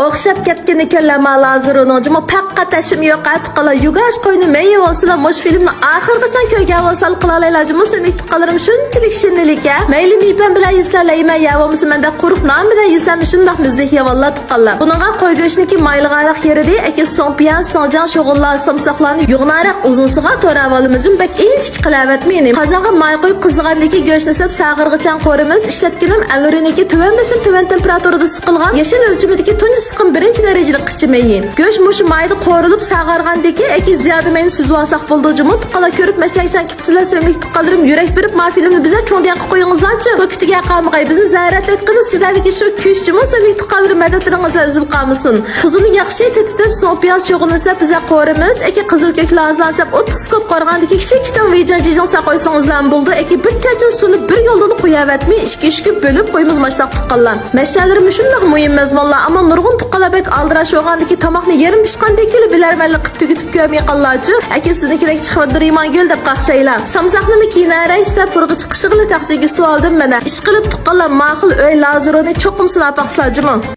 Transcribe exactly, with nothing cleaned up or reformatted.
ئوخشاپ كەتكىنىكەنلەر ما لازېرونىڭ جۇمۇ پەققەت تەشىمى يوق ئەتىقالار يۇگاش قوينى مەيى بولسىلا مۇش فىلىمنى ئاخىرغىچان كۆرگەن بولسا قىلالايلا جۇمۇ سۆمۈك تۇغقانلىرىم شۇنچىلىك شىرنىلىكە مەيلى مىپەن بىلەن يېسىلەلەيمەن يا بولمىسا مەندە قۇرۇق نان بىلەن يېسىلەم شۇنداق مىزدىك يا ۋاللا تۇغقانلار بۇنىڭغا قوي گۆشنىكى مايلىغانراق يېرىدى ئەكى سوڭپىيان سىڭجاڭ شوغۇللار سامساقلارنى يوغىناراق ئۇزۇنسىغا تورا ۋالىمىز جۇم بەك ئىنچىكە قىلەۋەتمەينى قازانغا ماي قويۇپ قىزىغاندىكى گۆشنى سەپ ساغىرغىچان قورىمىز ئىشلەتكىنىم ئەلۋىرىنىكى تۆۋەن بېسىم تۆۋەن تېمپېراتۇرىدا قىلغان يېشىل ئۆلچىمىدىكى تۇنجى سىقىم بىرىنچى دەرىجىلىك قىچا مېيى. گۆش مۇشۇ مايدا قورۇلۇپ ساغارغاندىكى ئەكى زىيادە مەينى سۈزۈۋالساق بولىدۇ جۇمۇ تۇغقانلار كۆرۈپ مەشەگىچان كېپسىلەر سۆمۈك تۇغقانلىرىم يۈرەك بېرىپ ما فىلىمنى بىزەر چوڭ دىيارغا قويۇڭىزلارچۇ بۇ كۈتۈگە قالمىغاي بىزنى زەھەرلەتكىنى سىزلەردىكى شۇ كۈچ جۇمۇ سۆمۈك تۇغقانلىرىم مەدەتلىرىڭىزدە ئۈزۈلۈپ قالمىسۇن. تۇزىنى ياخشى تېتىتىپ سوڭ پىياز شوغۇنى سەپ بىزەر قورىمىز ئەكى قىزىل كۆك لازان سەپ ئوتتۇز سېكۇنت قورغاندىكى كىچىك كىتاب ۋىجان جىجىڭ ساقويسىڭىزلام بولىدۇ ئەكى بىر چاچىن سۇنى بىر يولدىلا قوياۋەتمەي ئىككى ئۈچ كۈن بۆلۈپ قويىمىز ماشلاق تۇغقانلار. مەشەلىرى مۇشۇنداق مۇھىم مەزمۇنلار ئەمما نۇرغۇن تۇغقانلار بەك ئالدىراش بولغاندىكى تاماقنى يېرىم پىشقاندىكىلا بىلەرمەنلىك قىلىپ تۈگىتىپ كۆرمىگەنلارچۇ ئەكى سىزنىڭكىدەك چىقمىدى رىمانگۈل دەپ قاقشايلا سامساقنىمۇ كىينەرەي سەپ پۇرغا چىقىشىغىلا تەخسىگە سۇ ئالدىم مەنە ئىشقىلىپ تۇغقانلار ماخىل ئۆي لازېرونى چوقۇم سىناپ باقسىلا جۇمۇ.